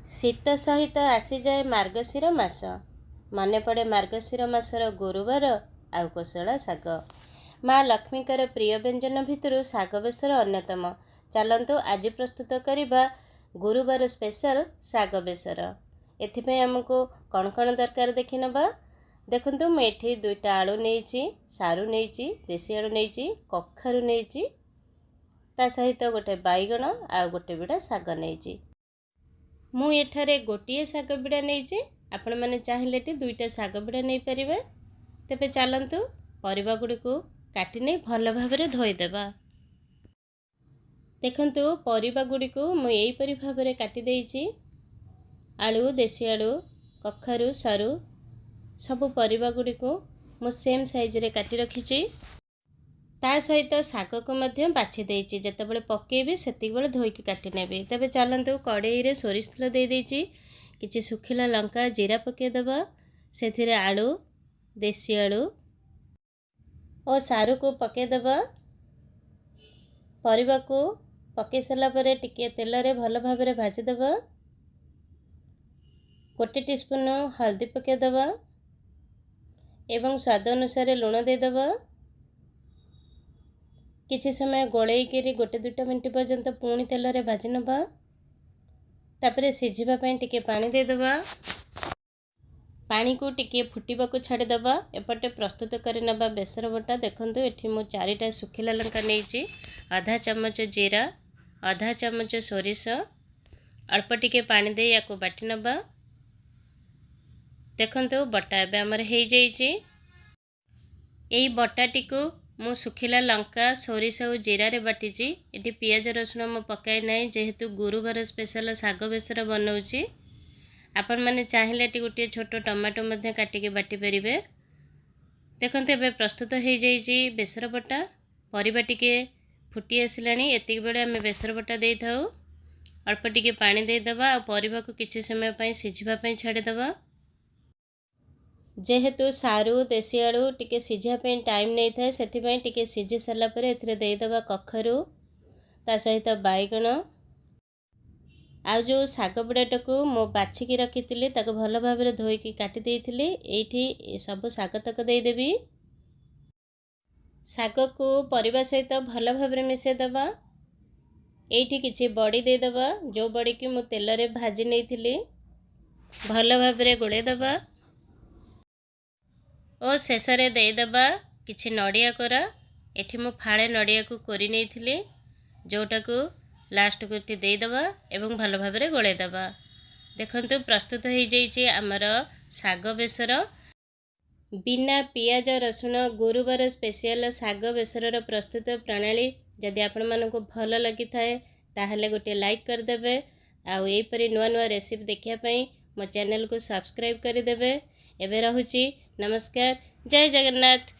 ଶୀତ ସହିତ ଆସିଯାଏ ମାର୍ଗଶିର ମାସ। ମନେ ପଡ଼େ ମାର୍ଗଶିର ମାସର ଗୁରୁବାର ଆଉ କୋଶଳା ଶାଗ। ମା ଲକ୍ଷ୍ମୀଙ୍କର ପ୍ରିୟ ବ୍ୟଞ୍ଜନ ଭିତରୁ ଶାଗ ବେସର ଅନ୍ୟତମ। ଚାଲନ୍ତୁ ଆଜି ପ୍ରସ୍ତୁତ କରିବା ଗୁରୁବାର ସ୍ପେଶାଲ ଶାଗ ବେସର। ଏଥିପାଇଁ ଆମକୁ କ'ଣ କ'ଣ ଦରକାର ଦେଖିନେବା। ଦେଖନ୍ତୁ, ମୁଁ ଏଠି 2ଟା ଆଳୁ ନେଇଛି, ସାରୁ ନେଇଛି, ଦେଶୀ ଆଳୁ ନେଇଛି, କଖାରୁ ନେଇଛି, ତା ସହିତ ଗୋଟେ ବାଇଗଣ ଆଉ ଗୋଟେ ବିଡ଼ା ଶାଗ ନେଇଛି। ମୁଁ ଏଠାରେ ଗୋଟିଏ ଶାଗ ବିଡ଼ା ନେଇଛି, ଆପଣମାନେ ଚାହିଁଲେ ଏଠି 2ଟା ଶାଗ ବିଡ଼ା ନେଇପାରିବେ। ତେବେ ଚାଲନ୍ତୁ ପରିବା ଗୁଡ଼ିକୁ କାଟି ନେଇ ଭଲ ଭାବରେ ଧୋଇଦେବା। ଦେଖନ୍ତୁ, ପରିବା ଗୁଡ଼ିକୁ ମୁଁ ଏହିପରି ଭାବରେ କାଟି ଦେଇଛି। ଆଳୁ, ଦେଶୀ ଆଳୁ, କଖାରୁ, ସାରୁ ସବୁ ପରିବା ଗୁଡ଼ିକୁ ମୁଁ ସେମ୍ ସାଇଜ୍ରେ କାଟି ରଖିଛି। ତା ସହିତ ଶାଗକୁ ମଧ୍ୟ ବାଛି ଦେଇଛି, ଯେତେବେଳେ ପକାଇବି ସେତିକିବେଳେ ଧୋଇକି କାଟି ନେବି। ତେବେ ଚାଲନ୍ତୁ, କଡ଼େଇରେ ସୋରିଷ ତେଲ ଦେଇଦେଇଛି, କିଛି ଶୁଖିଲା ଲଙ୍କା, ଜିରା ପକାଇଦେବା। ସେଥିରେ ଆଳୁ, ଦେଶୀ ଆଳୁ ଓ ସାରୁକୁ ପକାଇଦେବା। ପରିବାକୁ ପକାଇ ସାରିଲା ପରେ ଟିକିଏ ତେଲରେ ଭଲ ଭାବରେ ଭାଜିଦେବା। 1 ଟିସ୍ପୁନ୍ ହଳଦୀ ପକାଇଦେବା ଏବଂ ସ୍ୱାଦ ଅନୁସାରେ ଲୁଣ ଦେଇଦେବା। କିଛି ସମୟ ଗୋଳେଇକିରି 1 2ଟା ମିନିଟ୍ ପର୍ଯ୍ୟନ୍ତ ପୁଣି ତେଲରେ ଭାଜି ନେବା। ତାପରେ ସିଝିବା ପାଇଁ ଟିକେ ପାଣି ଦେଇଦେବା। ପାଣିକୁ ଟିକିଏ ଫୁଟିବାକୁ ଛାଡ଼ିଦେବା। ଏପଟେ ପ୍ରସ୍ତୁତ କରିନେବା ବେସର ବଟା। ଦେଖନ୍ତୁ, ଏଠି ମୁଁ 4ଟା ଶୁଖିଲା ଲଙ୍କା ନେଇଛି, ଅଧା ଚାମଚ ଜିରା, ଅଧା ଚାମଚ ସୋରିଷ, ଅଳ୍ପ ଟିକେ ପାଣି ଦେଇ ୟାକୁ ବାଟି ନେବା। ଦେଖନ୍ତୁ, ବଟା ଏବେ ଆମର ହେଇଯାଇଛି। ଏଇ ବଟାଟିକୁ ମୁଁ ଶୁଖିଲା ଲଙ୍କା, ସୋରିଷ ଆଉ ଜିରାରେ ବାଟିଛି। ଏଠି ପିଆଜ ରସୁଣ ମୁଁ ପକାଇ ନାହିଁ, ଯେହେତୁ ଗୁରୁବାର ସ୍ପେଶାଲ ଶାଗ ବେସର ବନାଉଛି। ଆପଣମାନେ ଚାହିଁଲେ ଏଠି ଗୋଟିଏ ଛୋଟ ଟମାଟୋ ମଧ୍ୟ କାଟିକି ବାଟି ପାରିବେ। ଦେଖନ୍ତୁ, ଏବେ ପ୍ରସ୍ତୁତ ହେଇଯାଇଛି ବେସର ବଟା। ପରିବା ଟିକେ ଫୁଟି ଆସିଲାଣି, ଏତିକି ବେଳେ ଆମେ ବେସର ବଟା ଦେଇଥାଉ। ଅଳ୍ପ ଟିକେ ପାଣି ଦେଇଦେବା ଆଉ ପରିବାକୁ କିଛି ସମୟ ପାଇଁ ସିଝିବା ପାଇଁ ଛାଡ଼ିଦେବା। ଯେହେତୁ ସାରୁ, ଦେଶୀ ଆଳୁ ଟିକେ ସିଝିବା ପାଇଁ ଟାଇମ୍ ନେଇଥାଏ, ସେଥିପାଇଁ ଟିକେ ସିଝି ସାରିଲା ପରେ ଏଥିରେ ଦେଇଦେବା କଖାରୁ, ତା ସହିତ ବାଇଗଣ ଆଉ ଯେଉଁ ଶାଗ ବିଡ଼ାଟାକୁ ମୁଁ ବାଛିକି ରଖିଥିଲି, ତାକୁ ଭଲ ଭାବରେ ଧୋଇକି କାଟି ଦେଇଥିଲି। ଏଇଠି ସବୁ ଶାଗ ତକ ଦେଇଦେବି। ଶାଗକୁ ପରିବା ସହିତ ଭଲ ଭାବରେ ମିଶାଇଦେବା। ଏଇଠି କିଛି ବଡ଼ି ଦେଇଦେବା, ଯେଉଁ ବଡ଼ିକି ମୁଁ ତେଲରେ ଭାଜି ନେଇଥିଲି। ଭଲ ଭାବରେ ଗୋଳେଇ ଦେବା ଓ ଶେଷରେ ଦେଇଦେବା କିଛି ନଡ଼ିଆ କୋରା। ଏଠି ମୁଁ ଫାଳେ ନଡ଼ିଆକୁ କୋରି ନେଇଥିଲି, ଯେଉଁଟାକୁ ଲାଷ୍ଟକୁ ଏଠି ଦେଇଦେବା ଏବଂ ଭଲ ଭାବରେ ଗୋଳେଇ ଦେବା। ଦେଖନ୍ତୁ, ପ୍ରସ୍ତୁତ ହେଇଯାଇଛି ଆମର ଶାଗ ବେସର। ବିନା ପିଆଜ ରସୁଣ ଗୁରୁବାର ସ୍ପେଶିଆଲ ଶାଗ ବେସରର ପ୍ରସ୍ତୁତ ପ୍ରଣାଳୀ ଯଦି ଆପଣମାନଙ୍କୁ ଭଲ ଲାଗିଥାଏ, ତାହେଲେ ଗୋଟିଏ ଲାଇକ୍ କରିଦେବେ ଆଉ ଏହିପରି ନୂଆ ନୂଆ ରେସିପି ଦେଖିବା ପାଇଁ ମୋ ଚ୍ୟାନେଲକୁ ସବସ୍କ୍ରାଇବ୍ କରିଦେବେ। ଏବେ ରହୁଛି, ନମସ୍କାର, ଜୟ ଜଗନ୍ନାଥ।